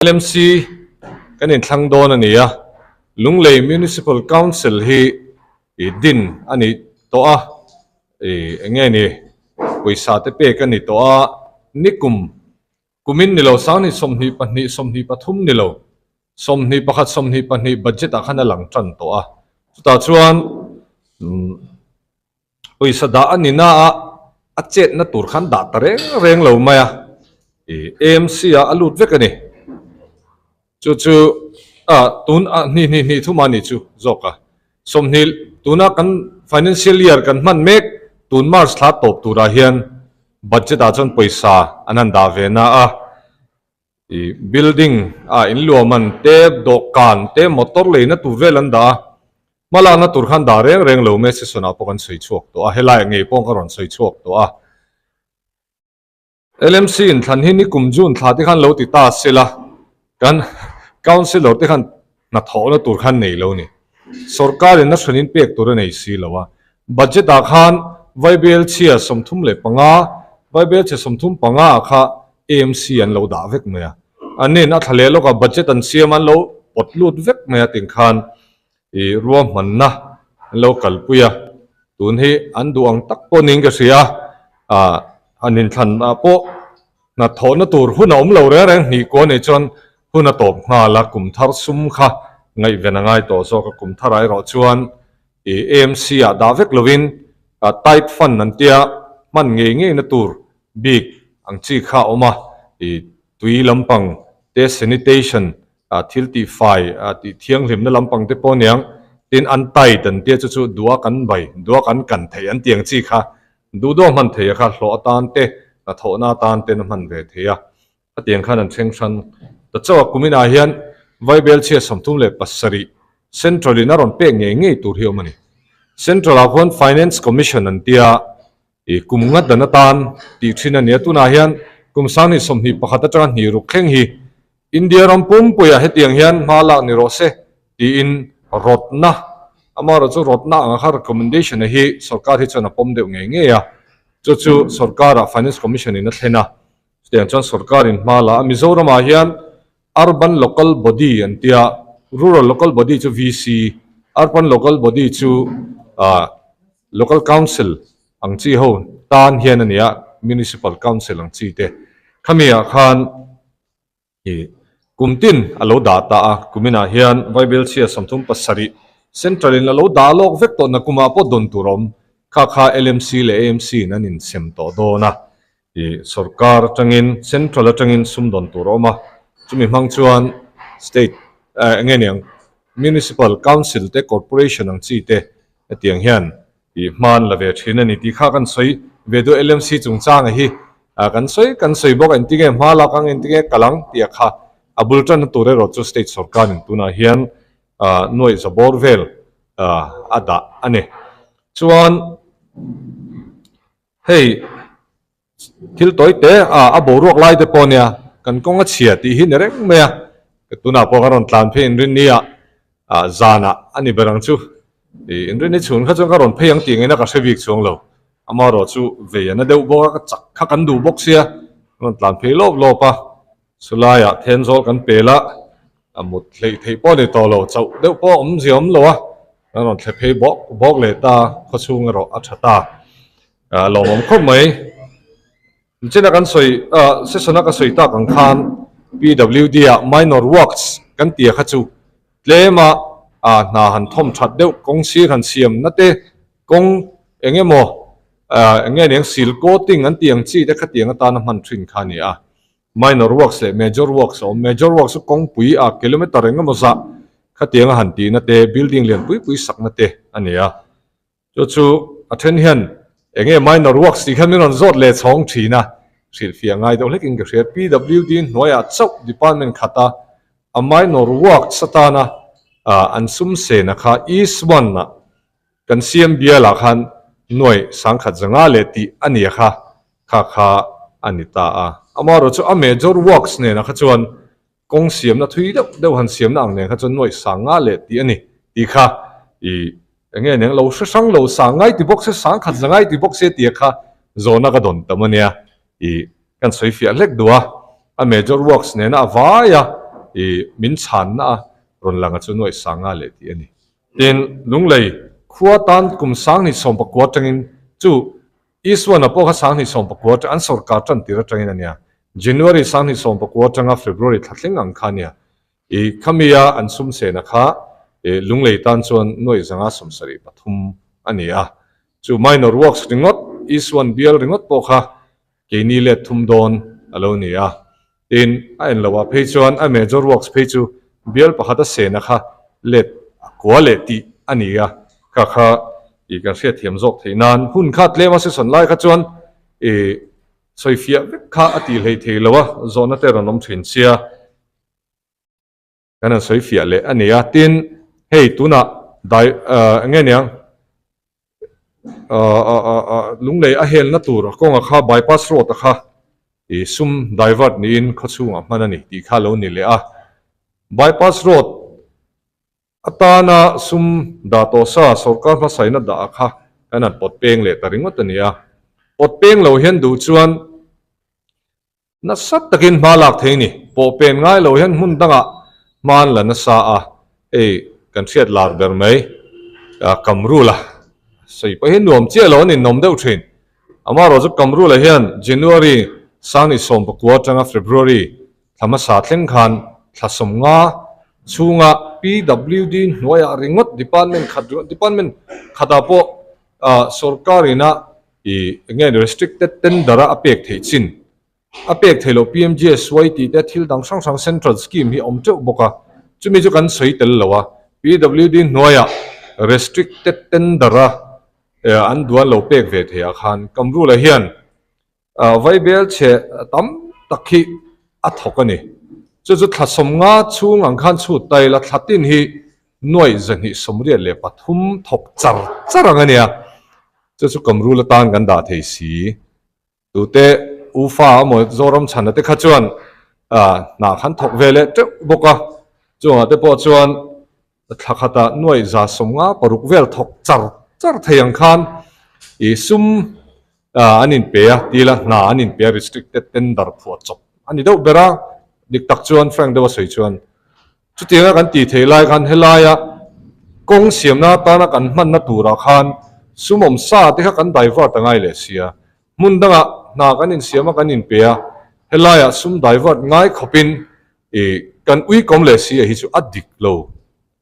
LMC kan inthlang dawn a ni a, Lunglei Municipal Council hi ih din a ni tawh a, ih eng nge ni pawisa te pek a ni tawh a, nikum kumin ni lo sang ni 22 23 ni lo 21 22 budget ah khan a lang tan tawh a, chutah chuan umm. Pawisa dah a ni na a, a chetna tur khan dah ta reng reng lo mai a, ih AMC ah a lut vek a ni. Chu chu a tun a hnih hnih hnih thum a ni chu zawk a. 20 tuna kan financial year kan hman mek tun March thla tawp turah hian budget ah chuan pawisa an han dah ve na a, ih building ah in luahman te dawhkan te motor leina tur vel an dah a. Hmalakna tur khan dah reng reng lo mai session ah pawh kan sawi chhuak tawh a, helaiah ngei pawh ka rawn sawi chhuak tawh a. LMC in thlan hi nikum June thla te khan lo ti ta sela, kan Councillor te khan hnathawhna tur khan nei lo ni. Sorkar in a hran in pek tur a nei si lo a. Budget ah khan Vaibel chhia 35, Vaibel chhe 35 ah kha AMC an lo dah vek mai a. An nin a thla leh lawk a budget an siam an lo pawt lut vek mai a ting khan I ruahmanna an lo kalpui a, tun hi an duh ang tak pawh niin ka hria a, an inthlan ah pawh hnathawhna tur hun a awm lo reng reng hnih kuah nih chuan hun a tawp nghal a, kum thar sum kha ngaihven a ngai tawh zawk a, kum thar ah erawh chuan i AMC ah dah vek lovin tight fund an tia hman ngei ngei na tur bik ang chi kha a awm a, i tui lampang te sanitation Ah thil tih fai, ah tih thianghlimna lampang te pawh aniang, tin an tai dan tia chu chu duh a kan bai, duh a kan kan theih an tiang chi kha duh duh a hman thei a kha hlawh atan te, hnathawhna atan ten a hman ve thei a, khatiang khan an thleng hran ta chauh a, kumin ah hian Vaibel chhia 37 Central in a rawn pek ngei ngei tur hi a awm a ni. Central ah khuan Finance Commission an tia i kum ngat dan atan tih thin a ni a, tunah hian kum 2021 atanga hnih ruk thleng hi India ram pumpuiah hetiang hian hma lak ni rawh se tiin rawtna, amaherawhchu rawtna anga kha recommendation a hi sorkar hi chuan a pawm deuh ngei ngei a, chu chu sorkarah Finance Commission in a thlen a, chutiang chuan sorkarin hma la a, Mizoramah hian Urban Local Body an tia, Rural Local Body chu VC, Urban Local Body chu Local Council ang chi ho tan hian a ni a, Municipal Council ang chi te khami ah khan. I kum tin a lo dah ta a, kuminah hian Vaibel chhia 37 Central in a lo dah lawk vek tawh na kumah pawh dawn tur a awm. Kha kha LMC leh AMC in an insem tawh dawn a, i sorkar atangin Central atangin sum dawn tur a awm a, chumi hmang chuan State eh eng nge niang Municipal Council te Corporation ang chi te hetiang hian I hman la ve thin a ni tih kha kan sawi ve duh LMC chungchanga hi kan sawi kan sawi bawk engtinge hma lak ang engtinge kal ang tih a kha a bul tanna tur erawh chu state sorkar in tunah hian nuaih za bawr vel a dah a ni. Chuan hei Thil tawi te a a boruak lai te pawh nia kan kawng a chhia tih hi ni reng mai a, tunah pawh ka rawn tlan phei inrinni ah ah zanah a ni ber ang chu, ih inrinni chhun kha chuan ka rawn phei ang tih ngaihna ka hre bik chuang lo, amaherawh chu vei a na deuh bawk a ka chak kha kan duh bawk sia ka rawn tlan phei lawp lawp a, chulaiah Thenzawl kan pel a, a mut hleih theih pawh a ni tawh lo, chauh deuh pawh a awmzia awm lo a, kan rawn thle phei bawk bawk leh ta, khawchhung erawh a tha ta. A lawmawm khawp mai. Nichina kan sawi ah session a ka sawi tak ang khan PWD ah minor works kan tia kha chu tlem a ah hna han thawm that deuh kawng sir han siam na te kawng eng emaw ah eng nge niang sil coating an tih ang chi te khatiang atana hman thin kha a ni a. Minor works leh major works a awm. Major works chu kawngpui ah kilometer eng emaw zah khatiang a han tihna te building lian pui pui sakna te a ni a. Chu chu a then hian eng nge minor works tih khan min rawn zawt leh chhawng thin a, hrilhfiah ngai deuh hlekin ka hria. PWD hnuaiah chauh department khata a minor works atana an sum sena kha East One ah kan siam bialah khan nuai sangkhat zanga leh tih a nia kha kha kha a ni ta a. Amaherawhchu chu a major works nena kha chuan Kawng siamna thui deuh deuh han siamna ang nen kha chuan nuaih sang nga leh tih a ni tih kha i eng nge nen lo hre hrang lo sang ngai ti bawk se sang khat za ngai ti bawk se tia kha zawhna ka dawn tam a nia i kan sawi fiah hlek duh a, a major works nena a vai a. I min chhanna a rawn lang a chu nuaih sanga leh tih a ni. Tin, Lunglei khua tan kum 2019 atangin chu Isuana pawh kha 2019 atang an sorkar tan tir atangin a nia. January 2019 atanga February thla thleng ang kha a nia. I khamia an sum sena kha i Lunglei tan chuan nuaih 573 a ni a. Chu minor works ringawt, Isuan bial ringawt pawh kha keini let thum dawn a lo ni a. Tin, a en loh ah phei chuan a major works phei chu bial pakhat a sena kha let a kua leh tih a ni a, kha kha i kan hriatthiam zawk theih nan hun kha tlem a season lai kha chuan i sawifiah vek kha a tih hlei thei lo a, zawhna te rawn awm thin sia. Kan han sawi fiah leh a ni a, tin hei tunah dai eng nge niang Lunglei a helna tur kawnga kha bypass road a kha ih sum divert niin khawchhungah hman a ni tih kha lo ni leh a, bypass road atana sum dah tawh sa sorkar hmasaina dah a kha kan han pawt peng leh ta ringawt a ni a, pawt peng lo hian duh chuan. Nasa takin hma lak thei ni. Pawh pen ngai lo hian hmun dangah hma an la nasa a, hei kan hriat lar ber mai Kamrula sawi pawh hi nuam chiah lo an innawm deuh thin. Amaherawhchu Kamrula hian January 2019 atanga February thla hmasa thleng khan thla 50 chhunga PWD hnuaiah ringawt department khat ringawt department khatah pawh sorkar ina I eng nge restricted tender a a pek theih chin a pek theih loh PMGSY tih te thil dang hrang hrang central scheme hi a awm teuh bawk a, chumi chu kan sawi tel lo a, PWD hnuaiah restricted tender a an duan lo pek ve theih ah khan Kamrula hian vaibel chhe tam tak hi a thawk a ni. Chu chu thla 50 chhung ang khan chhut ta ila thla tin hi 283 thawk char char ang a nia. Chu chu Kamrul atan kan dah thei si. Tute Ufa emaw Zoram chhana te kha chuan hna khan thawk ve leh teuh bawk a. Chungah te pawh chuan thla khatah 156 vel thawk char char thei ang khan ih sum an inpe a, tila hna an inpe a restricted tender phuah chawp a ni deuh ber a. Dik tak chuan Frank deuh a sawi chuan Chutianga kan tih theih lai khan helaia kawng siamna atana kan hmanna turah khan sum awm sa te kha kan divert a ngai leh sia. Hmun dangah hna kan insiam a kan inpe a, helaiah sum divert ngai khawpin ih kan uikawm leh si a hi chu a dik lo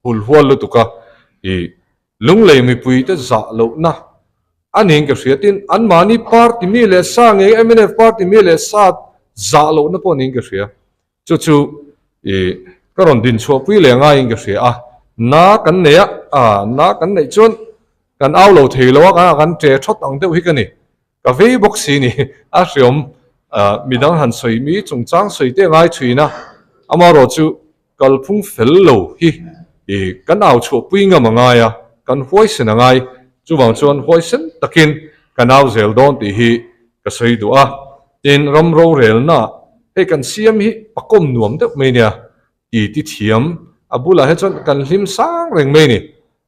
hulhual lutuk a, ih Lunglei mipuite zah lohna a niin ka hria. Tin, anmahni party mi leh sa ngei mnf party mi leh sa zah lohna pawh niin ka hria. Chu chu i ka rawn din chhuahpui leh ngaiin ka hria a, na kan nei a, a na kan neih chuan kan au lo thei lo a, kan kan ṭe thawt ang deuh hi ka ni. Ka vei bawk si ni, a hriawm midang han sawi mi chungchang sawi te ngai thin a, amaherawh chu kalphung fel lo hi i kan au chhuahpui ngam a ngai a, kan huaisen a ngai, chuvang chuan huaisen takin kan au zel dawn tih hi ka sawi duh a. Tin, ram rorelna hei kan siam hi pakawm nuam deuh mai nia ti ti thiam a bulah hi chuan kan hlim sang reng mai ni.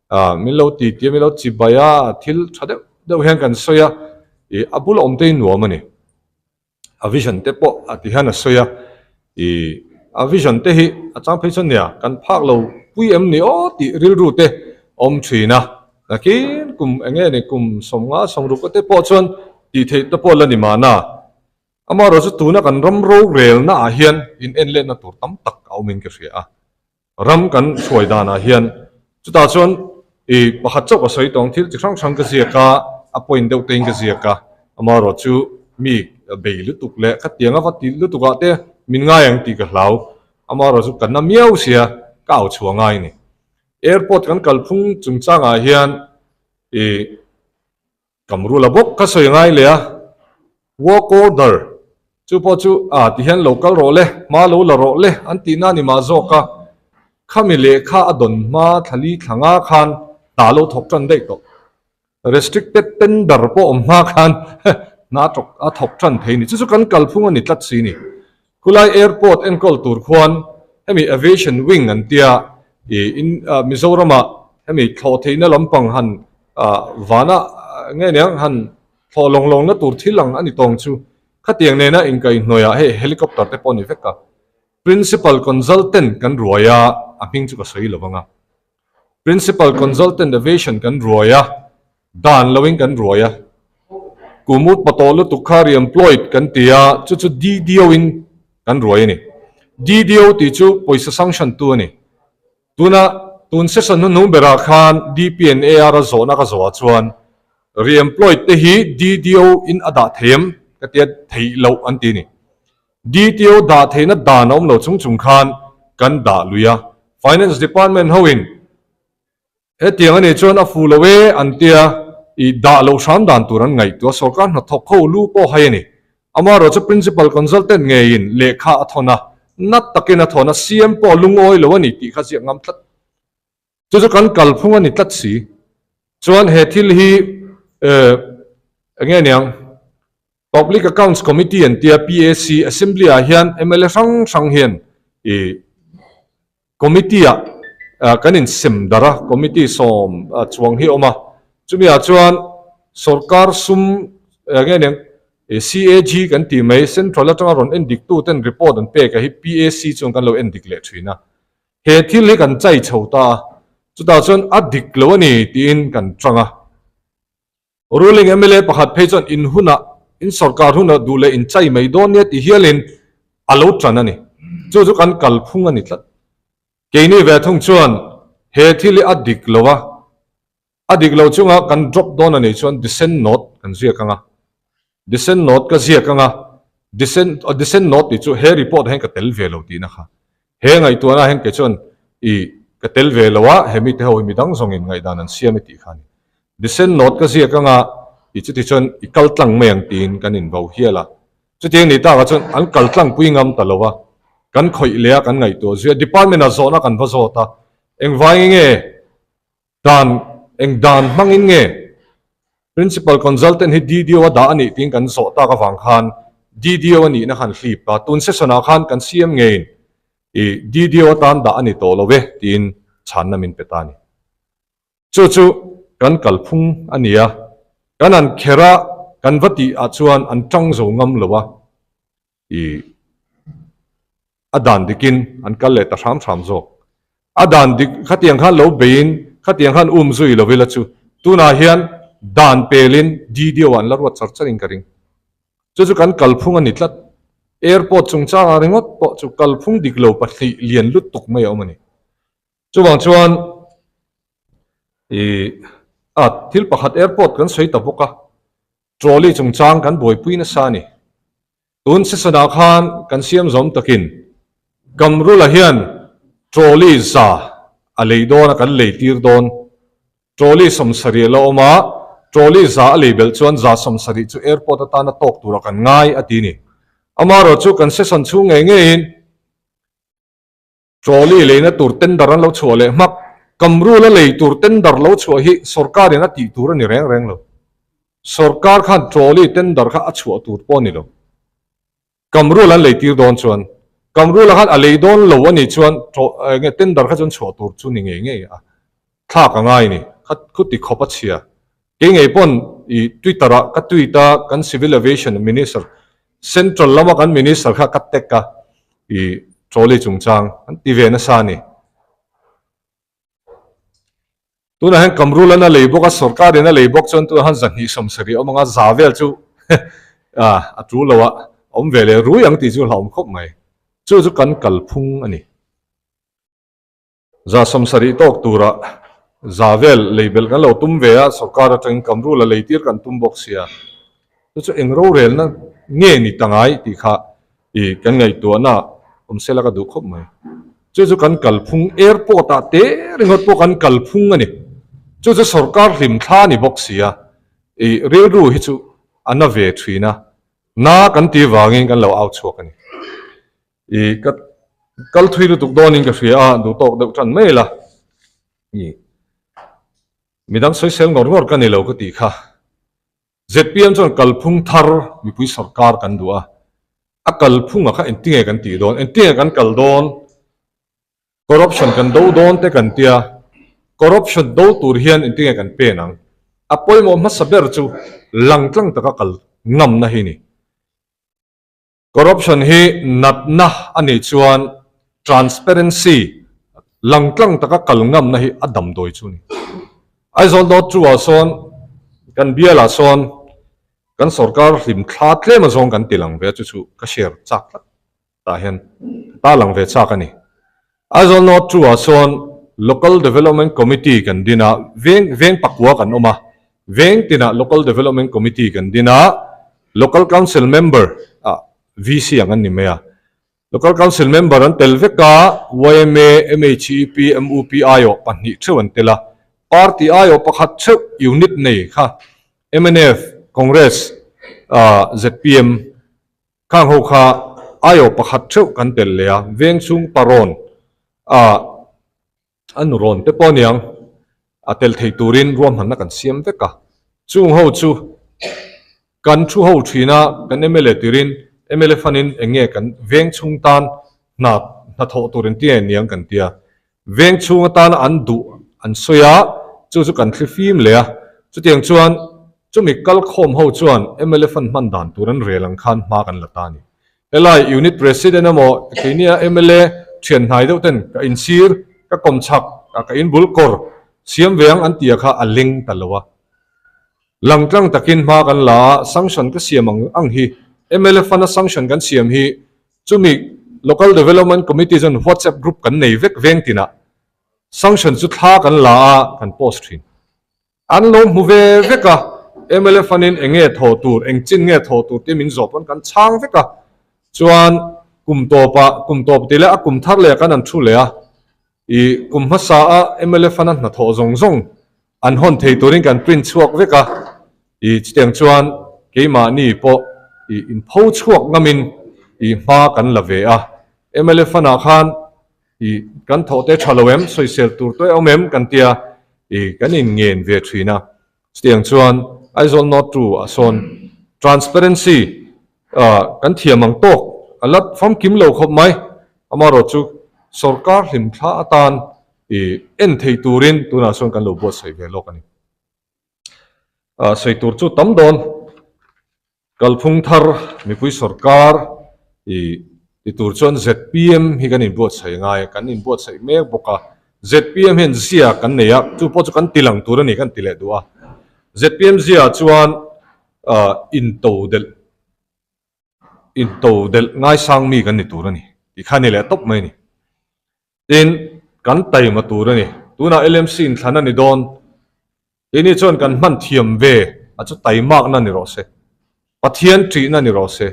Ah, min lo ti ti a, min lo chi bai a, thil tha deuh deuh hian kan sawi a, ih a bula awm te hi nuam a ni. A vision te pawh a ti hian a sawi a, ih a vision te hi a chang phei chuan nia kan phak lo pui em ni aw tih rilru te awm thin a. Nakin kum eng nge ni kum 50 60 te pawh chuan tih theih te pawh la ni mahna. Amaherawh chu tuna kan ram rorelna ah hian in en letna tur tam tak a awmin ka hria a. Ram kan hruai danah hian chutah chuan i pakhat chauh ka sawi tawng thil chi hrang hrang ka ziak a, a point deuh tein ka ziak a. Amaherawh chu mi bei lutuk leh khatiang a va ti lutuk ah te min ngai ang tih ka hlau. Amaherawh chu ka na miau sia ka au chhuah ngai a ni. Airport kan kalphung chungchangah hian i Kamrula bawk ka sawi ngai leh a, work order chu pawh chu a ti hian lo kal rawh le, hma lo la rawh le an tihna a ni mah zawk a, khami lehkha a dawn hma thlali thla nga khan hna lo thawk tan daih tawh. Restricted tender pawh awm hma khan hna a thawk tan thei ni. Chu chu kan kalphung a ni tlat si ni. Khulai airport enkawl tur khuan hemi aviation wing an tia i in Mizoramah hemi thlawh theihna lampang han vana nge niang han thlawh lawng lawngna tur thil ang a ni tawng chu khatiang nena inkaihhnawihah hei helicopter te pawh a ni vek a. Principal Consultant kan ruai a, a hming chu ka sawi lo vang a. Principal Consultant Aviation kan ruai a, dan loin kan ruai a. Kumut patawh lutuk kha re-employed kan ti a, chu chu DDO in kan ruai a ni. DDO tih chu pawisa sanction tu a ni. Tuna tun session hnuhnung berah khan DPNAR a zawhna ka zawhah chuan re-employed te hi DDO in a dah thei em ka tia theih loh an ti a ni. DTO dah theihna dan a awm lo chung chung khan kan dah lui a, Finance Department hoin hetiang a nih chuan a fuh lo e an tia i dah loh hram dan tur an ngaihtuah, sorkar hnathawk ho lu pawh hai a ni. Amaherawh chu Principal Consultant ngeiin lehkha a thawn a, nat takin a thawn a, CM pawh a lungawi lo a ni tih kha ziak ngam tlat. Chu chu kan kalphung a ni tlat si. Chuan he thil hi eng nge niang Public Accounts Committee an tia PAC Assembly ah hian mla hrang hrang hian ih committee ah kan insem darh a, committee sawm chuang hi a awm a. Chumi ah chuan sorkar sum eng nge niang CAG kan tih mai Central atanga rawn endik tu ten report an pek a hi PAC chuan kan lo endik leh thin a. He thil hi kan chai chho ta a, chutah chuan a dik lo a ni tiin kan chang a. Ruling mla pakhat phei chuan in hunah, in sorkar hunah duh leh in chai mai dawn nia ti hialin a lo tan a ni. Chu chu kan kalphung a ni tlat. Keini ve thung chuan he thil hi a dik lo a, A dik lo chunga kan drop dawn a nih chuan descent note kan ziak ang a, descent note ka ziak ang a, descent descent note tih chu he report ah hian ka tel ve lo tihna kha. He ngaihtuahna ah hian kei chuan i ka tel ve lo a, he mite ho hi midang zawngin ngaihdan an siam e tih kha a ni. Descent note ka ziak ang a, i chuti chuan i kal tlang mai ang tiin kan invo hial a. Chutiang ni takah chuan an kal tlangpui ngam ta lo a, kan khawih leh a kan ngaihtuah zui a, department ah zawhna kan va zawt a, engvangin nge Dan, eng dan hmangin nge Principal Consultant hi DDO a dah a nih tiin kan zawh tak avang khan DDO a nihna khan hlip a, tun session ah khan kan CM ngeiin i DDO atan dah a ni tawh lo e tiin chhanna min pe ta a ni. Chu chu kan kalphung a ni a, kan han kher a, kan va tih ah chuan an tang zo ngam lo a, I a dan dikin an kal leh ta hram hram zawk. A dan dik khatiang khan lo beiin khatiang khan um zui lo ila chu tunah hian dan pelin DDO ah an la ruat char charin ka ring. Chu chu kan kalphung a ni tlat. Airport chungchangah ringawt pawh chu kalphung dik lo pahnih lian lutuk mai a awm a ni. Chuvang chuan i a thil pakhat airport kan sawi ta bawk a. Trolley chungchang kan buaipui nasa a ni. Tun season ah khan kan siam zawm takin Kamrula hian trolley za a lei dawn a kan lei tir dawn. Trolley 70 a la awm a, trolley za a lei belh chuan za 70 chu airport atana tawk tura kan ngai a ti ni. Amaherawhchu chu kan season chhung ngei ngeiin Trolley leina tur tender an lo chhuah leh hmak. Kamrula lei tur tender lo chhuah hi sorkarin a tih tur a ni reng reng lo. Sorkar khan trolley tender kha a chhuah tur pawh a ni lo. Kamrul an lei tir dawn chuan Kamrula khan a lei dawn lo a nih chuan nge tender kha chuan chhuah tur chu ni ngei ngei a thlak a ngai a ni. Kha khuti khawp a chhia. Kei ngei pawn i Twitter ah ka tweet a kan Civil Aviation Minister Central lama kan Minister kha ka tag a i trolley chungchang an ti ve nasa a ni. Tunah hian Kamrul-an a lei bawk a, sorkarin a lei bawk chuan tunah hian 270 a awm ang a, za vel chu a tul lo a, awm ve leh rui ang tih chu hlauhawm khawp mai. Chu chu kan kalphung a ni. 70 tawk tura za vel lei belh kan lo tum ve a, sorkar atangin Kamrul-a lei tir kan tum bawk sia. Chu chu eng rorelna nge ni ta ngai tih kha i kan ngaihtuahna awm sela ka duh khawp mai. Chu chu kan kalphung airport ah te ringawt pawh kan kalphung a ni. Chu chu sorkar hlim thla a ni bawk sia. I rilru hi chu a na ve thin a, na kan tih vangin kan lo au chhuak a ni. I ka kal thui lutuk dawnin ka hria a, duh tawk deuh tan mai la. I midang sawisel ngawr ngawr ka ni lo ka tih kha. Zpm chuan kalphung thar mipui sorkar kan duh a, a kalphunga kha engtinge kan tih dawn, engtinge kan kal dawn, corruption kan do dawn te kan tia, corruption do tur hian engtinge kan pen ang, a pawimawh hmasa ber chu langtlang taka kal ngamna hi ni. Corruption hi natna a nih chuan transparency, langtlang taka kal ngamna hi a damdawi chu a ni. Aizawl dawt chu ah sawn kan bial ah sawn kan sorkar hlim thla tlem azawng kan ti lang ve a, chu chu ka share chak tlat tah hian ka ta lang ve chak a ni. Aizawl North chu ah sawn Local Development Committee kan din a, veng veng pakua kan awm a, veng tinah Local Development Committee kan din a, Local Council Member ah VC ang an ni mai a, Local Council Member an tel vek a, yma, MHEP, MUP aiawh pahnih theuh an tel a, Party aiawh pakhat theuh unit nei kha mnf, Congress, zpm, Khang ho kha aiawh pakhat theuh kan tel leh a, veng chhung parawn a an rawn te pawh aniang a tel thei turin ruahmanna kan siam vek a. Chung ho chu kan thu ho thin a, kan mla tirin mla fanin eng nge kan veng chhung tan hna hnathawh tur engtin nge aniang kan tia. Veng chhung atana an duh an sawi a, chu chu kan thli fim leh a. Chutiang chuan chumi kalkhawm ho chuan mla fund hman dan tur an rel ang khan hma kan la ta a ni. Helai unit president emaw keinia mla thian hnai deuh ten ka insir, ka kawm chhak, ka inbul kawr siam ve ang an tia kha a leng ta lo a. Langtlang takin hma kan la a, sanction ka siam ang ang hi mla fund a sanction kan siam hi Chumi Local Development Committee chuan WhatsApp group kan nei vek veng tinah sanction chu thla kan la a, kan post thin. An lo hmu ve vek a, mla fund-in eng nge thawh tur, eng chin nge thawh tur tih min zawh pawn kan chhang vek a. Chuan kum tawpah, kum tawp tih leh a kum thar leh kan han thu leh a, ih kum hmasa a mla fund-a hnathawh zawng zawng an hawn thei turin kan print chhuak vek a, ih chutiang chuan keimahni pawh ih inpho chhuak ngamin ih hma kan la ve a. Mla fund-ah khan ih kan thawh te tha lo em, sawisel tur te awm em kan tia ih kan inngen ve thin a. Chutiang chuan Aizawl North 2 ah sawn transparency kan thiam ang tawk a la famkim lo khawp mai. Amaherawhchu sorkar hlimthla atan I en thei turin tunah sawn kan lo buatsaih ve lawk a ni. Sawi tur chu tam dawn. Kalphung thar mipui sorkar i ti tur chuan zpm hi kan inbuatsaih ngai a, kan inbuatsaih mek bawk a. Zpm hian zia kan nei a, chu pawh chu kan ti lang tur a ni kan ti leh duh a. Zpm zia chuan intodelh intodelh ngaisang mi kan ni tur a ni tih kha a ni leh tawp mai a ni. Tin, kan taima tur a ni. Tunah LMC inthlan a ni dawn. Keini chuan kan hman thiam ve a chu taimakna ni rawh se. Pathian ṭihna ni rawh se.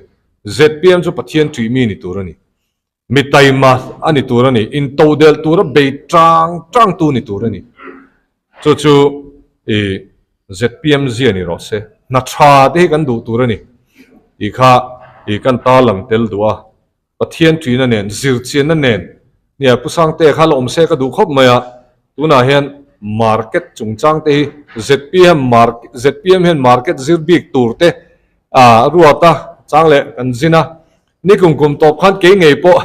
Zpm chu Pathian ṭih mi ni tur a ni. Mi taima a ni tur a ni. Intodelh tura bei ṭang ṭangtu ni tur a ni. Chu chu i zpm zia ni rawh se. Hna ṭha te hi kan duh tur a ni tih kha i kan tarlang tel duh a. Pathian ṭihna nen, zirchianna nen, nia Pu Sangtea kha la awm se ka duh khawp mai a, tunah hian market chungchang te hi zpm market zpm hian market zir bik tur te a ruat a chang leh kan zin a, nikum kum tawp khan kei ngei pawh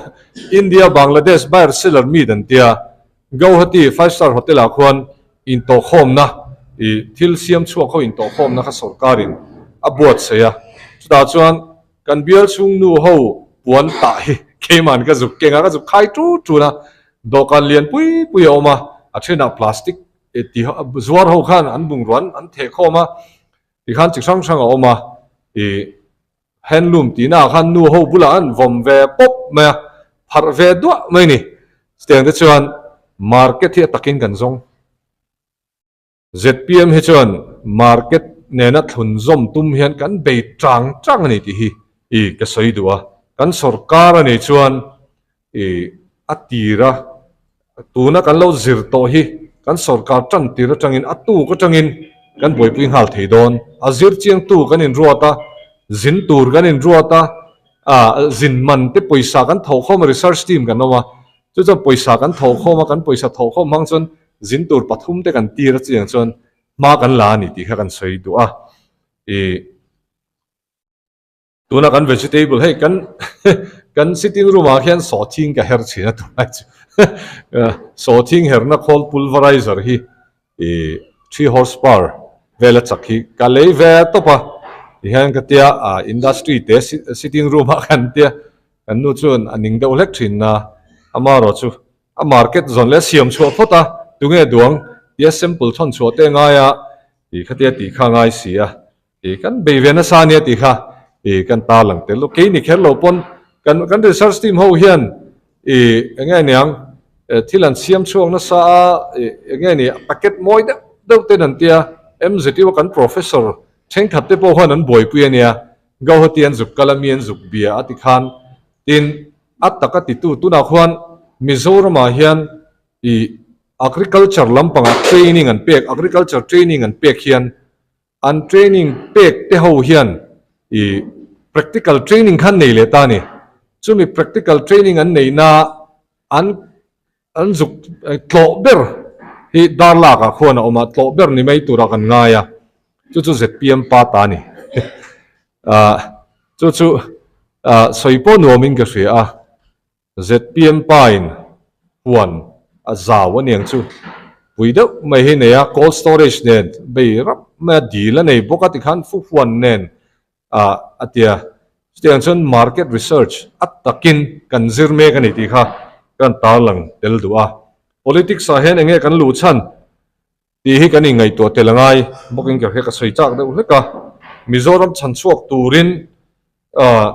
India Bangladesh buyer seller meet an tia Guwahati five star hotel ah khuan intawhkhawmna i thil siam chhuak ho intawhkhawmna kha sorkarin a buatsaih a, chutah chuan Kan bial chhung nu ho puan tah hi keiman ka zuk keng a, ka zuk khai ṭut ṭun a, dawhkan lian pui pui a awm a, a ṭhenah plastic ti zuar ho khan an bungrua an theh khawm a, tikhan chi hrang hrang a awm a, ih handloom tihna ah khan nu ho bulah an vawm ve pawp mai a, pharh ve duah mai a ni. Chutiang te chuan market hi a takin kan zawng. Zpm hi chuan market nena thlunzawm tum hian kan bei tang tang a ni tih hi i ka sawi duh a. Kan sorkar a nih chuan i a tir a, tuna kan lo zir tawh hi kan sorkar tan tir atangin a tuk atangin kan buaipui nghal thei dawn. A zir chiangtu kan inruat a, zin tur kan inruat a, zin man te pawisa kan thawhkhawm a, research team kan awm a, Chu chuan pawisa kan thawhkhawm a, kan pawisa thawhkhawm hmang chuan zin tur pathum te kan tir a chiang chuan hma kan la a ni tih kha kan sawi duh a. Ih tuna kan vegetable hei kan kan sitting room ah khian sawhthing ka her thin a tunlai chu sawhthing herna khawl pulverizer hi ih three horsepower vel a chak hi ka lei ve tawp a. Tihian ka tia industry te sitting room ah kan tia kan nu chuan a ning deuh hlek thin a, amaherawh chu a market zawn leh a siam chhuah phawt a, tunge duang tia sample thawn chhuah te ngai a, tih kha tia tih kha a ngai si a, tih kan bei ve nasa ania tih kha ih kan tarlang tel lo. Keini kher lo pawn kan kan research team ho hian ih eng nge niang thil an siam chhuak nasa a, ih eng nge ni packet mawi deuh deuh ten an tia MZU a kan professor Thenkhat te pawh khan an buaipui a nia, Gauhati an zuk kal a, mi an zuk bia a ti khan. Tin, a tak a titu tunah khuan Mizoramah hian i agriculture lampangah training an pek, agriculture training an pek hian an training pek te ho hian i practical training khan nei leh ta a ni. Chumi practical training an neihna an An zuk tlawh ber hi dar lak ah khuan a awm a, tlawh ber ni mai turah kan ngai a, chu chu zpm pa ta a ni. Ahh chu chu ahh sawi pawh nuamin ka hria a, zpm pa in huan a zau a niang chu pui deuh mai hi nei a, cold storage nen bei rap mai a, dil a nei bawk a tikhan fu huan nen ah a ti a, chutiang chuan market research a takin kan zir mek a ni tih kha kan tarlang tel duh a. Politics ah hian enge kan luh chhan tih hi kan inngaihtuah tel a ngai bawkin ka hria, ka sawi chak deuh hlek a. Mizoram chhan chhuak turin ah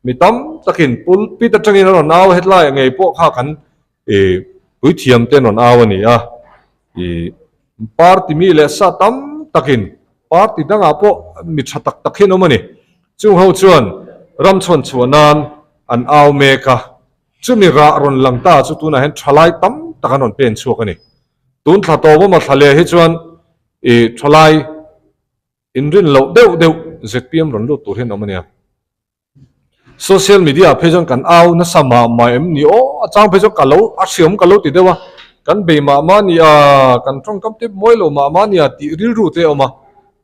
mi tam takin pulpit atangin an rawn au a, hetlai ah ngei pawh kha kan ih puithiam te an rawn au a ni a, ih party mi leh sa tam takin Party dangah pawh mi tha tak tak hian awm a ni. Chung ho chuan ram chhawn chhuah nan an au mek a, chumi rah rawn lang ta chu tunah hian thalai tam tak an rawn pen chhuak a ni. Tun thla tawp awma thla leh hi chuan i thalai inrin loh deuh deuh zpm rawn lut tur hian awm a nia. Social media ah phei chuan kan au nasa mah mah em ni aw, a chang phei chuan ka lo a hriam ka lo ti deuh a, kan bei mah mah nia, kan tawngkam te mawi lo mah mah nia tih rilru te a awm a,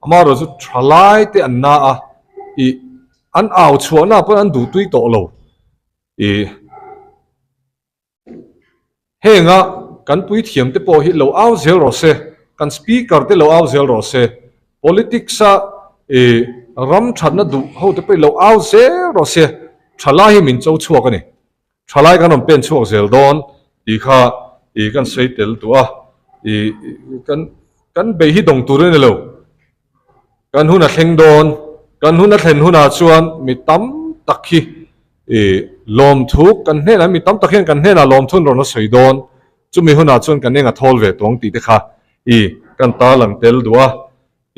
amaherawh chu tha lai te an na a, ih an au chhuahna ah pawh an duhtui tawh lo ih. Henga kan puithiam te pawh hi lo au zel rawh se, kan speaker te lo au zel rawh se, politics a ih ram thatna duh ho te pawh hi lo au zel rawh se, thalai hi min cho chhuak a ni. Thalai kan rawn pen chhuak zel dawn tih kha ih kan sawi tel duh a, ih kan kan bei hi dawng tur a ni lo. Kan hun a thleng dawn. Kan hun a thlen hunah chuan mi tam tak hi ih lawmthu kan hnenah mi tam tak hian kan hnenah lawmthu an rawn a sawi dawn. Chumi hunah chuan kan eng a thawl ve tawng tih te kha ih kan tarlang tel duh a.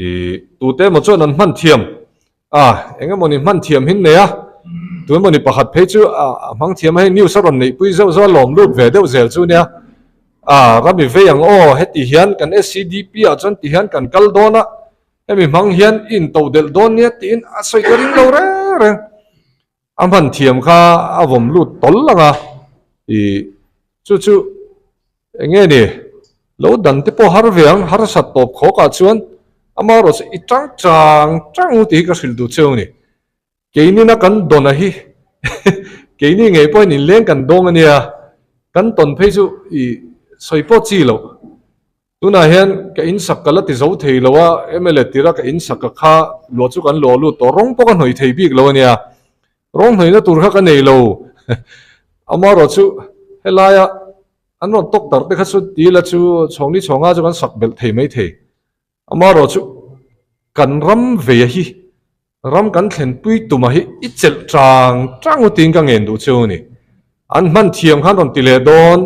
Ih tute emaw chuan an hman thiam a, eng emawni hman thiam hin nei a, tu emawni pakhat phei chu a hmang thiam a, hei news a rawn neihpui zeuh zeuh a lawm lut ve deuh zel chu nia. A, rami vei ang aw, heti hian kan SCDP ah chuan ti hian kan kal dawn a, hemi hmang hian i intoh delh dawn nia tiin a sawi ka ring lo reng reng. A hman thiam kha a vawm lut tawl ang a, ih chu chu eng nge ni, lo dan te pawh har ve ang, harsat tawp khawk ah chuan amaherawh chu i tang chang chang tih hi ka hrilh duh cheu a ni. Keinina kan dawn a hi keini ngei pawhin inleng kan dawng a nia, kan tawn phei chu i sawi pawh chi loh. Tunah hian ka insak ka la ti zo thei lo a, mla tira ka insak ka kha luah chu kan luah lut tawh, rawng pawh ka hnawih thei bik lo a nia, rawng hnawihna tur kha ka nei lo. Amaherawh chu helaia an rawn tawk darh te kha chu ti ila chu chhawngni chhawnga chu kan sak belh thei maithei. Amaherawh chu kan ram veia hi Ram kan thlenpui tuma hi i chelh chang chang u tiin ka ngen duh cheu a ni. An hman thiam khan rawn ti leh dawn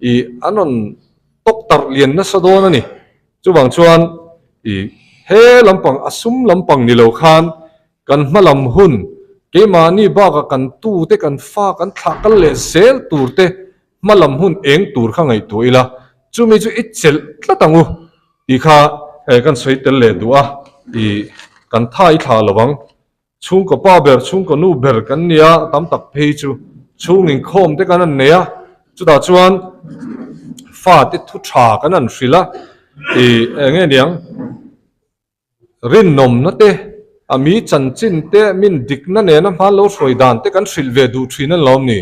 i an rawn tawk tarh lian nasa dawn a ni. Chuvang chuan i he lampang a sum lampang ni lo khan kan hma lam hun keimahni bakah kan tute kan fa kan thlah kal leh zel tur te hma lam hun eng tur kha ngaihtuah ila chumi chu i chelh tlat ang u. Tih kha kan sawi tel leh duh a, ih kan tha i thlah lo ang. Chhungkaw pa ber, chhungkaw nu ber kan nia tam tak phei chu chhung inkhawm te kan han nei a, chutah chuan fate thu tha kan han hrilh a, ih eng nge niang rinawmna te, a mi chanchin te, min dikna nena hman lo hruai dan te kan hrilh ve duh thin a ni lawm ni.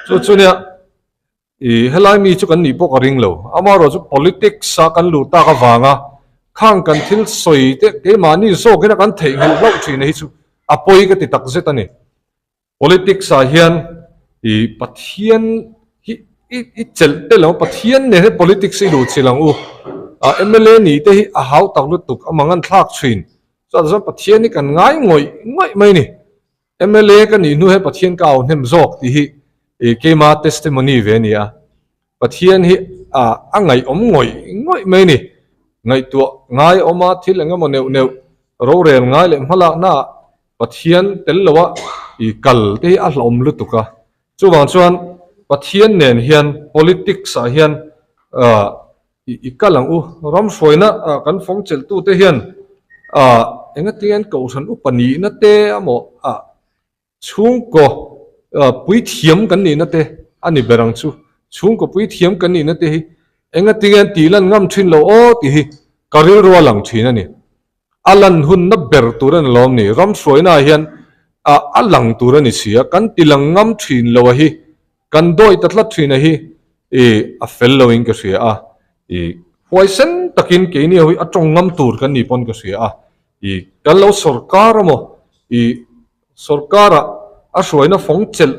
Chu chu nia. I helai mi chu kan nih pawh ka ring lo. Amaherawh chu politics a kan luh tak avanga Khang kan thil sawi te keimahni zawkin a kan theihnghilh hlauh thin a hi chu a pawi ka ti tak zet a ni. Politics ah hian i Pathian hi i i chelh tel ang, Pathian nen hian politics i luh chilh ang u. A mla nih te hi a hau tak lutuk a mang an thlak thin. Chuan chuan Pathian hi kan ngai ngawih ngawih mai a ni. Mla ka nih hnu hian Pathian ka au hnem zawk tih hi i keima testimony ve a ni a. Pathian hi a ngaihawm ngawih ngawih mai a ni. Ngaihtuah ngai awm a, thil eng emaw neuh neuh rorel ngai leh hmalakna ah Pathian tel loa i kal te hi a hlauhawm lutuk a. Chuvang chuan Pathian nen hian politics ah hian i kal ang u. Ram hruaina kan fawng chelhtute hian engatinge an kohhran upa nihna te amaw Chhungkaw puithiam kan nihna te a ni ber ang chu. Chhungkaw puithiam kan nihna te hi engatinge an tih lan ngam thin lo aw tih hi ka rilru a lang thin a ni. A lan hunna ber tur a ni lawm ni. Ram hruainaah hian a lang tur a ni si a, kan ti lang ngam thin lo a hi, kan dawi ta tlat thin a hi i a fel loin ka hria a. I huaisen takin keini ho hi a tawng ngam tur kan ni pawn ka hria a. I kan lo sawrkar amaw i Sawrkara a hruaina fawng chelh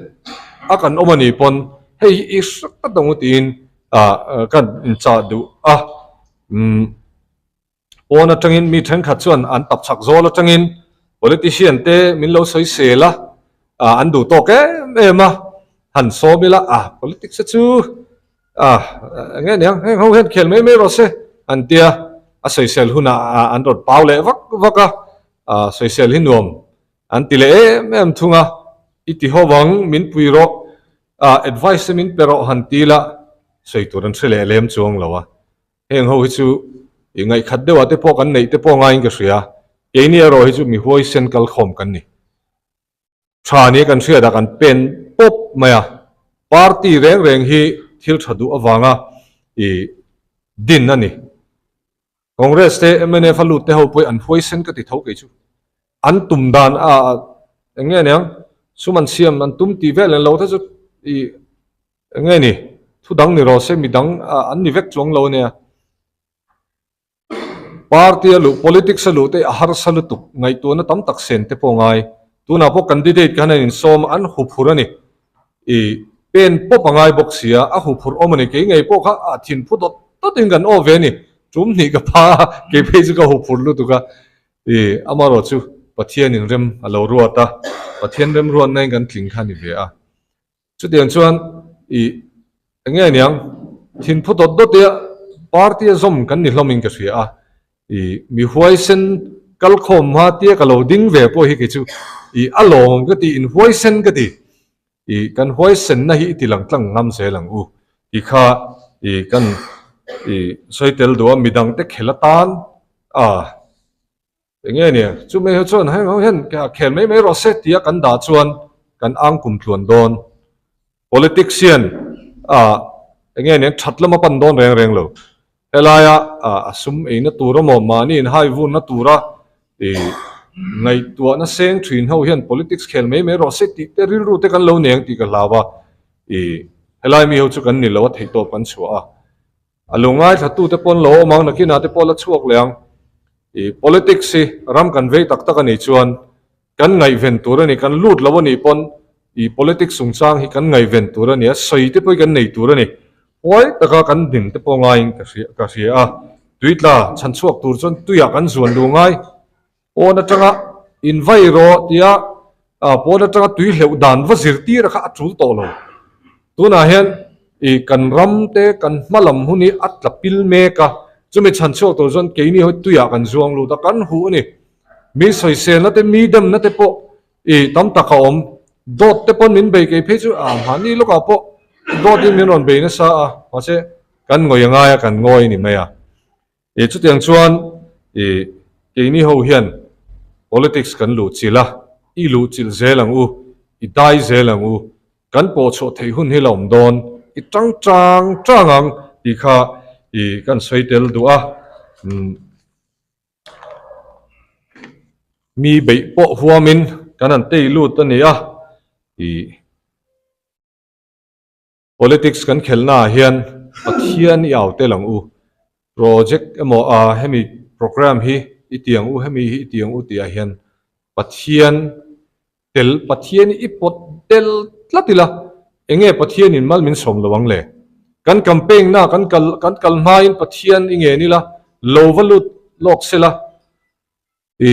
a kan awm a nih pawn hei hi i hre tlat ang u tiin kan inchah duh a. Pawn atangin mi thenkhat chuan an tap chak zawl atangin politician te min lo sawi sel a, an duh tawk em em a, han sawm ila a politics te chu eng nge niang heng ho hian khel mai mai rawh se an tia a sawisel hunah an rawn pau leh vak vak a, sawisel hi nuam An ti leh em em thung a, i ti ho vang, min pui rawh, ah advice te min pe rawh han ti la, sawi tur an hre leh lem chuang lo a. Heng ho hi chu i ngaihkhat deuh ah te pawh kan neih te pawh ngaiin ka hria, keini erawh hi chu mi huaisen kal khawm kan ni. Tha nia kan hriat ah kan pen pawp mai a, party reng reng hi thil tha duh avanga i din a ni. Congress te mnf a lut te ho pawh hi an huaisen ka ti tho kei chu. An tum dan a eng nge niang sum an siam an tum tih vel an lo te chu i eng nge ni thu dang ni rawh se mi dang an ni vek chuang lo ania. Party a luh politics a luh te a harsa lutuk ngaihtuahna tam tak sen te pawh ngai. Tunah pawh candidate khan an insawm an huphurh a ni. I pen pawp a ngai bawk sia, a huphurh awm a ni. Kei ngei pawh kha a thin phu dawt dawt in kan aw ve a ni. Tum hnih ka pha a, kei phei chu ka huphurh lutuk a. I amarawh chu Pathianin rem a lo ruat a, Pathian remruatna in kan tling kha a ni ve a. Chutiang chuan i eng nge niang, thin phu dawt dawt ia party a zawm kan ni hlawm in ka hria a. I mi huaisen kal khawm hma tia ka lo ding ve pawh hi kei chu i a lawm ka ti, in huaisen ka ti. I kan huaisenna hi i ti lang tlang ngam zel ang u ti kha i kan i sawi tel duh a, midang te khel atan a eng nge nia chumi ho chuan heng ho hian khel mai mai rawh se tia kan dah chuan kan ang kum tluan dawn. Politics hian a eng nge nia that lama pan dawn reng reng lo. Helaia a sum eina tur emaw mahni inhai vunna tura i ngaihtuahna seng thin ho hian politics khel mai mai rawh se tih te rilru te kan lo nei ang tih ka hlau a, i helai mi ho chu kan ni lo a theihtawp kan chhuah a. A lo ngaithlatute pawh an lo awm ang, nakinah te pawh la chhuak leh ang. I politics hi ram kan vei tak tak a nih chuan Kan ngaihven tur a ni, kan lut lo a nih pawn i politics chungchang hi kan ngaihven tur a ni a, sawi te pawh hi kan nei tur a ni. Huai taka kan din te pawh ngaiin ka hria ka hria a, tuitla chhan chhuak tur chuan tuiah kan zuan lu ngai. Pawn atanga invai rawh tia pawn atanga tui hleuh dan va zirtir a kha a tul tawh lo. Tunah hian i kan ram te kan hma lam hun hi a tla pil mek a, chumi chhan chhuak tur chuan keini ho tuiah kan zuang lut a, kan huh a ni. Mi sawiselna te, mi demna te pawh i tam tak a awm. Dawt te pawn min bei kei phei chu a mahni lawkah pawh dawtin min rawn bei nasa a, mahse kan ngawi a ngai a, kan ngawi a ni mai a. I chutiang chuan i keini ho hian politics kan luh chilh a, i luh chilh zel ang u, i dai zel ang u, kan pawh chhuah theih hun hi la awm dawn, i tang tang tang ang tih kha i kan sawi tel duh a. Mi beih pawh huamin kan han tei lut a ni a, ih politics kan khelhnaah hian Pathian i au tel ang u. Project emaw a hemi programme hi i ti ang u, hemi hi i ti ang u tih ah hian Pathian tel, Pathian i pawt tel tlat ila, enge Pathian in mal min sawm lo ang le? Kan campaign na kan kal kan kal hmain Pathian i ngen ila, lo va lut lawk sela, i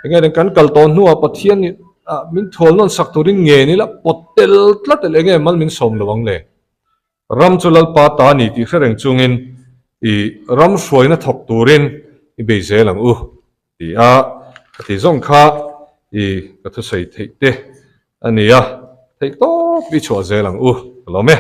enge nen kan kal tawh hnuah Pathian in ah min thual nawn sak turin ngen ila, pawt tel tlat ila enge mal min sawm lo ang le? Ram chu Lalpa ta a ni tih hre reng chungin i ram hruaina thawk turin i bei zel ang u ti a, ka ti zawng kha i ka thusawi theih te a ni a, theih tawp i chhuah zel ang u ka lawm e.